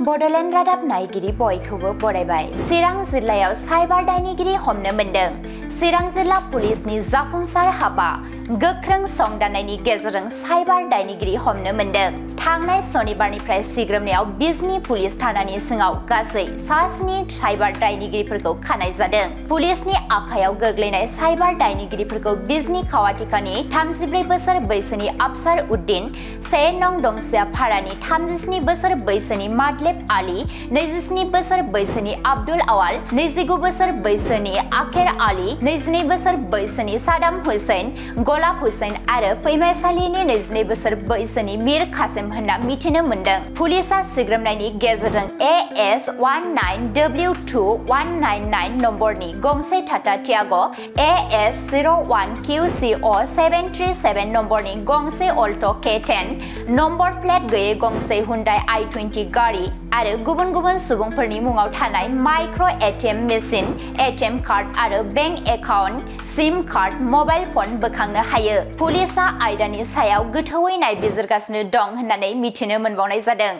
बड'लेण्ड रादाब नायगिरि बयखौबो बरायबाय। चिरां जिल्लायाव साइबार दायनिगिरि हमनो मोन्दों। चिरां जिल्ला पुलिसनि जाफुंसार हाबा गोख्रों संदाननायनि गेजेरजों साइबार दायनिगिरि हमनो मोन्दों। थांनाय सनिबारनिफ्राय सिग्रोमनायाव बिजनी पुलिस थानानि सिङाव गासै सा-7 साइबार दायनिगिरिफोरखौ खानाय जादों। पुलिसनि आखायाव गोग्लैनाय साइबार दायनिगिरिफोरखौ बिजनी खावाटिकानि 34 बोसोर बैसोनि आफसार उद्दिन, 1 नं दंसिया फारानि 37 बोसोर बैसोनि मादलेब आली, 27 बोसोर बैसोनि आब्दुल आवाल, 29 बोसोर बैसोनि आखेर आली, 22 बोसोर बैसोनि सादाम हुसैन, गलाब हुसैन आरो फैमायसालिनि 22 बोसोर बैसोनि मिर कासिम होनना मिथिनो मोन्दों। पुलिसआ सिग्रोमनायनि गेजेरजों AS19W2199 नम्बरनि गंसे टाटा टियाग', AS01QCO737 नम्बरनि गंसे अल्ट' K10, नम्बर प्लेट गैयै गंसे हुन्डाइ i20 गारि आरो गुबुन गुबुन सुबुंफोरनि मुङाव थानाय micro' ATM machine, ATM card आरो बेंक एकाउन्ट, सिम कार्ड, मबाइल फन बोखांनो हायो। पुलिसआ आयदानि सायाव गोथौयै नायबिजिरगासिनो दं होननानै मिथिनो मोनबावनाय जादों।